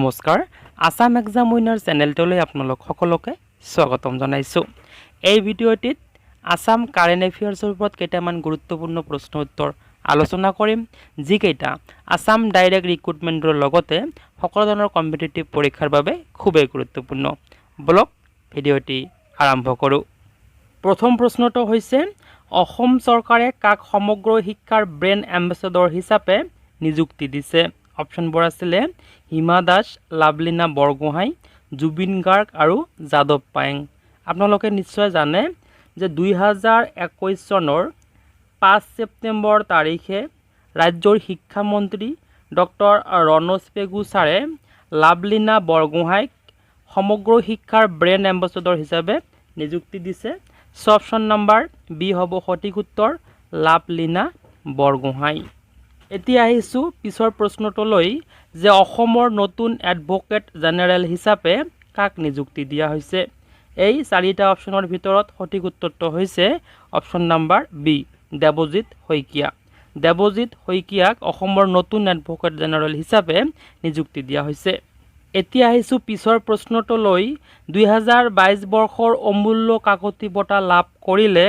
নমস্কাৰ, Assam exam winner চেনেলটোলৈ আপোনালোক সকলোকে স্বাগতম জনাইছোঁ। এই ভিডিঅ'টিত আছাম কাৰেণ্ট এফেয়াৰ্ছৰ ওপৰত কেইটামান গুৰুত্বপূৰ্ণ প্ৰশ্ন উত্তৰ আলোচনা কৰিম, যিকেইটা আছাম ডাইৰেক্ট ৰিক্ৰুটমেণ্টৰ লগতে সকলো ধৰণৰ কম্পিটিটিভ পৰীক্ষাৰ বাবে খুবেই গুৰুত্বপূৰ্ণ। ব'লক, ভিডিঅ'টি আৰম্ভ কৰোঁ। প্ৰথম প্ৰশ্নটো হৈছে, অসম চৰকাৰে কাক সমগ্ৰ শিক্ষাৰ ব্ৰেণ্ড এম্বেচেডৰ হিচাপে নিযুক্তি দিছে? অপশ্যনবোৰ আছিলে হিমা দাস, লাভলীনা বৰগোহাঁই, জুবিন গাৰ্গ আৰু যাদৱ পায়েং। আপোনালোকে নিশ্চয় জানে যে 2021 চনৰ 5 ছেপ্টেম্বৰ তাৰিখে ৰাজ্যৰ শিক্ষামন্ত্ৰী ডক্টৰ ৰণোজ পেগু ছাৰে লাভলীনা বৰগোহাঁইক সমগ্ৰ শিক্ষাৰ ব্ৰেণ্ড এম্বেচেডৰ হিচাপে নিযুক্তি দিছে। চ' অপশ্যন নাম্বাৰ বি হ'ব সঠিক উত্তৰ, লাভলীনা বৰগোহাঁই। এতিয়া আহিছোঁ পিছৰ প্ৰশ্নটোলৈ যে অসমৰ নতুন এডভকেট জেনেৰেল হিচাপে কাক নিযুক্তি দিয়া হৈছে? এই চাৰিটা অপশ্যনৰ ভিতৰত সঠিক উত্তৰটো হৈছে option number B, Debajit Saikia. দেৱজিৎ শইকীয়াক অসমৰ নতুন এডভকেট জেনেৰেল হিচাপে নিযুক্তি দিয়া হৈছে। এতিয়া আহিছোঁ পিছৰ প্ৰশ্নটোলৈ। 2022 বৰ্ষৰ অমূল্য কাকতি বঁটা লাভ কৰিলে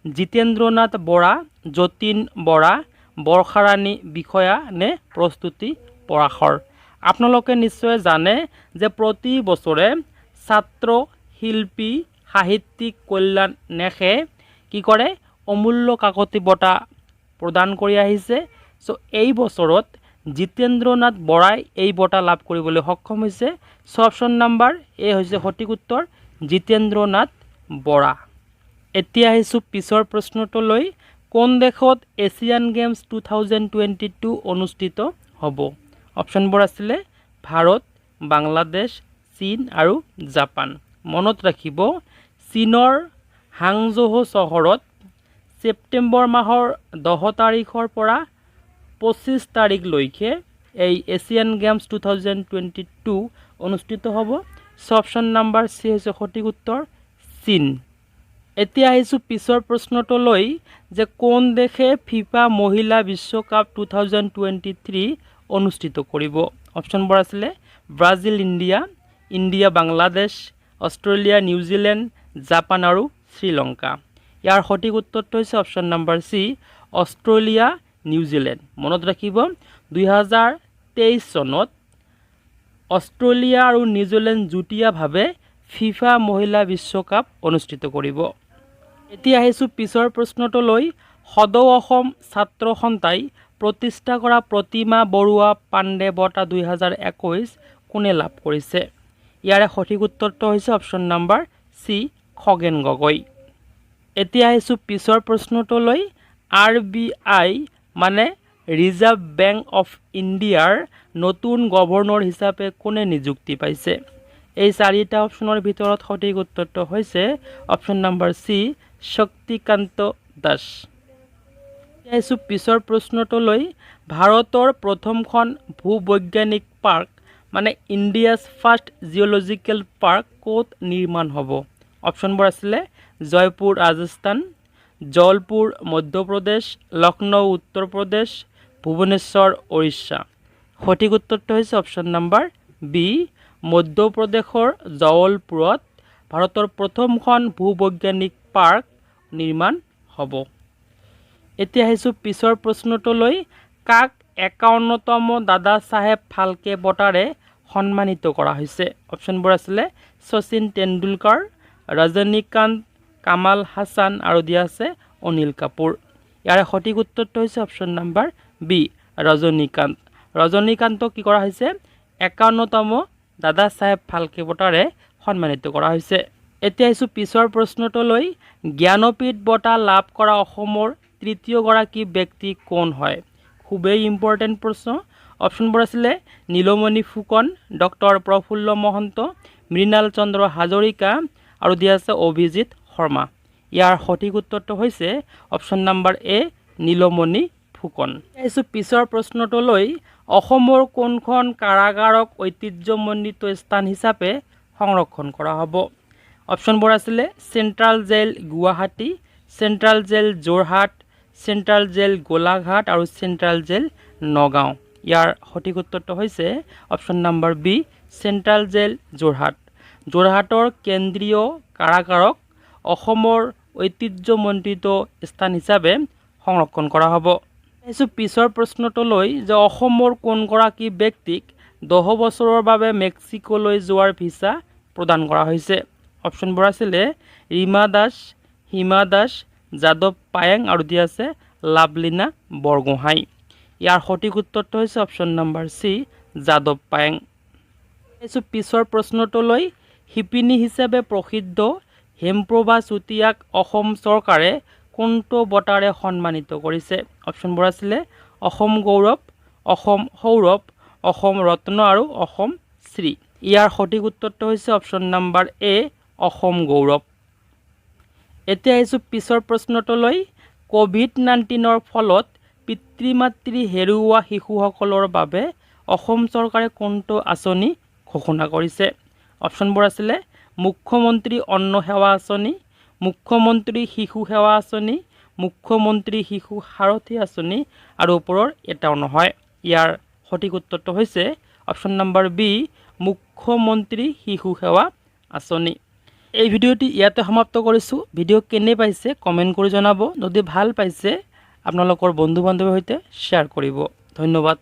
জিতেন্দ্ৰনাথ বৰা, যতীন বৰা, বৰ্ষাৰাণী বিষয়া নে প্ৰস্তুতি পৰাশৰ? আপোনালোকে নিশ্চয় জানে যে প্ৰতি বছৰে ছাত্ৰ শিল্পী সাহিত্যিক কল্যাণ ন্যাসে কি কৰে? অমূল্য কাকতি বঁটা প্ৰদান কৰি আহিছে। চ' এই বছৰত জিতেন্দ্ৰনাথ বৰাই এই বঁটা লাভ কৰিবলৈ সক্ষম হৈছে। চ' অপশ্যন নাম্বাৰ এ হৈছে সঠিক উত্তৰ, জিতেন্দ্ৰনাথ বৰা। এতিয়া আহিছোঁ পিছৰ প্ৰশ্নটোলৈ। কোন দেশত এছিয়ান গেমছ 2022 অনুষ্ঠিত হ'ব? অপশ্যনবোৰ আছিলে ভাৰত, বাংলাদেশ, চীন আৰু জাপান। মনত ৰাখিব, চীনৰ হাংজৌ চহৰত ছেপ্টেম্বৰ মাহৰ 10 তাৰিখৰ পৰা 25 তাৰিখলৈকে এই এছিয়ান গেমছ 2022 অনুষ্ঠিত হ'ব। চ' অপশ্যন নাম্বাৰ চি হৈছে সঠিক উত্তৰ, চীন। এতিয়া আহিছোঁ পিছৰ প্ৰশ্নটোলৈ যে কোন দেশে ফিফা মহিলা বিশ্বকাপ 2023 অনুষ্ঠিত কৰিব? অপশ্যনবোৰ আছিলে Brazil, India, India Bangladesh, Australia, New Zealand, Japan আৰু শ্ৰীলংকা। ইয়াৰ সঠিক উত্তৰটো হৈছে option number C, Australia, New Zealand. মনত ৰাখিব, 2023 চনত অষ্ট্ৰেলিয়া আৰু নিউজিলেণ্ড যুটীয়াভাৱে ফিফা মহিলা বিশ্বকাপ অনুষ্ঠিত কৰিব। এতিয়া আহিছোঁ পিছৰ প্ৰশ্নটোলৈ। সদৌ অসম ছাত্ৰ সন্থাই প্ৰতিষ্ঠা কৰা প্ৰতিমা বৰুৱা পাণ্ডে বঁটা 2021 কোনে লাভ কৰিছে? ইয়াৰে সঠিক উত্তৰটো হৈছে option number C, Khagen Gogoi. এতিয়া আহিছোঁ পিছৰ প্ৰশ্নটোলৈ। আৰ বি আই মানে ৰিজাৰ্ভ বেংক অফ ইণ্ডিয়াৰ নতুন গভৰ্ণৰ হিচাপে কোনে নিযুক্তি পাইছে? এই চাৰিটা অপশ্যনৰ ভিতৰত সঠিক উত্তৰটো হৈছে option number C, Shaktikanta Das. আহিছোঁ পিছৰ প্ৰশ্নটোলৈ। ভাৰতৰ প্ৰথমখন ভূবৈজ্ঞানিক পাৰ্ক মানে ইণ্ডিয়াছ ফাৰ্ষ্ট জিঅ'লজিকেল পাৰ্ক ক'ত নিৰ্মাণ হ'ব? অপশ্যনবোৰ আছিলে জয়পুৰ ৰাজস্থান, জলপুৰ মধ্যপ্ৰদেশ, লক্ষ্ণৌ উত্তৰ প্ৰদেশ, ভুৱনেশ্বৰ উৰিষ্যা। সঠিক উত্তৰটো হৈছে অপশ্যন নাম্বাৰ বি, মধ্যপ্ৰদেশৰ জবলপুৰত ভাৰতৰ প্ৰথমখন ভূবৈজ্ঞানিক পাৰ্ক নিৰ্মাণ হ'ব। এতিয়া আহিছোঁ পিছৰ প্ৰশ্নটোলৈ। কাক 51তম দাদা চাহেব ফাল্কে বঁটাৰে সন্মানিত কৰা হৈছে? অপশ্যনবোৰ আছিলে শচীন তেণ্ডুলকাৰ, ৰজনীকান্ত, কামাল হাছান আৰু দিয়া আছে অনিল কাপুৰ। ইয়াৰে সঠিক উত্তৰটো হৈছে অপশ্যন নাম্বাৰ বি, ৰজনীকান্ত। ৰজনীকান্তক কি কৰা হৈছে? 51তম দাদা চাহেব ফাল্কে বঁটাৰে সন্মানিত কৰা হৈছে। এতিয়া আহিছোঁ পিছৰ প্ৰশ্নটোলৈ। জ্ঞানপীঠ বঁটা লাভ কৰা অসমৰ তৃতীয়গৰাকী ব্যক্তি কোন হয়? খুবেই ইম্পৰ্টেণ্ট প্ৰশ্ন। অপশ্যনবোৰ আছিলে নীলমণি ফুকন, ডক্টৰ প্ৰফুল্ল মহন্ত, মৃণাল চন্দ্ৰ হাজৰিকা আৰু দিয়া আছে অভিজিত শৰ্মা। ইয়াৰ সঠিক উত্তৰটো হৈছে অপশ্যন নাম্বাৰ এ, নীলমণি ফুকন। আহিছোঁ পিছৰ প্ৰশ্নটোলৈ। অসমৰ কোনখন কাৰাগাৰক ঐতিহ্যমণ্ডিত স্থান হিচাপে সংৰক্ষণ কৰা হ'ব? অপশ্যনবোৰ আছিলে central jail Guwahati, central jail Jorhat, central jail Golaghat আৰু চেণ্ট্ৰেল জেইল নগাঁও। ইয়াৰ সঠিক উত্তৰটো হৈছে অপশ্যন নাম্বাৰ বি, Central Jail, Jorhat. যোৰহাটৰ কেন্দ্ৰীয় কাৰাগাৰক অসমৰ ঐতিহ্যমণ্ডিত স্থান হিচাপে সংৰক্ষণ কৰা হ'ব। আহিছোঁ পিছৰ প্ৰশ্নটোলৈ যে অসমৰ কোনগৰাকী ব্যক্তিক 10 বছৰৰ বাবে মেক্সিকোলৈ যোৱাৰ ভিছা প্ৰদান কৰা হৈছে? অপশ্যনবোৰ আছিলে ৰীমা দাস, হিমা দাস, যাদৱ পায়েং আৰু দিয়া আছে লাভলীনা বৰগোহাঁই। ইয়াৰ সঠিক উত্তৰটো হৈছে option number C, Jadav Payeng. আহিছোঁ পিছৰ প্ৰশ্নটোলৈ, শিপিনী হিচাপে প্ৰসিদ্ধ হেমপ্ৰভা চুতীয়াক অসম চৰকাৰে কোনটো বঁটাৰে সন্মানিত কৰিছে? অপশ্যনবোৰ আছিলে অসম গৌৰৱ, অসম সৌৰভ, অসম ৰত্ন আৰু অসম শ্ৰী। ইয়াৰ সঠিক উত্তৰটো হৈছে অপশ্যন নাম্বাৰ এ, অসম গৌৰৱ। এতিয়া আহিছোঁ পিছৰ প্ৰশ্নটোলৈ, ক'ভিড-19ৰ ফলত পিতৃ মাতৃ হেৰুওৱা শিশুসকলৰ বাবে অসম চৰকাৰে কোনটো আঁচনি ঘোষণা কৰিছে? অপশ্যনবোৰ আছিলে মুখ্যমন্ত্ৰী অন্ন সেৱা আঁচনি, মুখ্যমন্ত্ৰী শিশু সেৱা আঁচনি, মুখ্যমন্ত্ৰী শিশু সাৰথি আঁচনি আৰু ওপৰৰ এটাও নহয়। ইয়াৰ সঠিক উত্তৰটো হৈছে অপশ্যন নাম্বাৰ বি, মুখ্যমন্ত্ৰী শিশু সেৱা আঁচনি। এই ভিডিঅ'টি ইয়াতে সমাপ্ত কৰিছোঁ। ভিডিঅ' কেনে পাইছে কমেণ্ট কৰি জনাব। যদি ভাল পাইছে আপোনালোকৰ বন্ধু বান্ধৱীৰ সৈতে শ্বেয়াৰ কৰিব। ধন্যবাদ।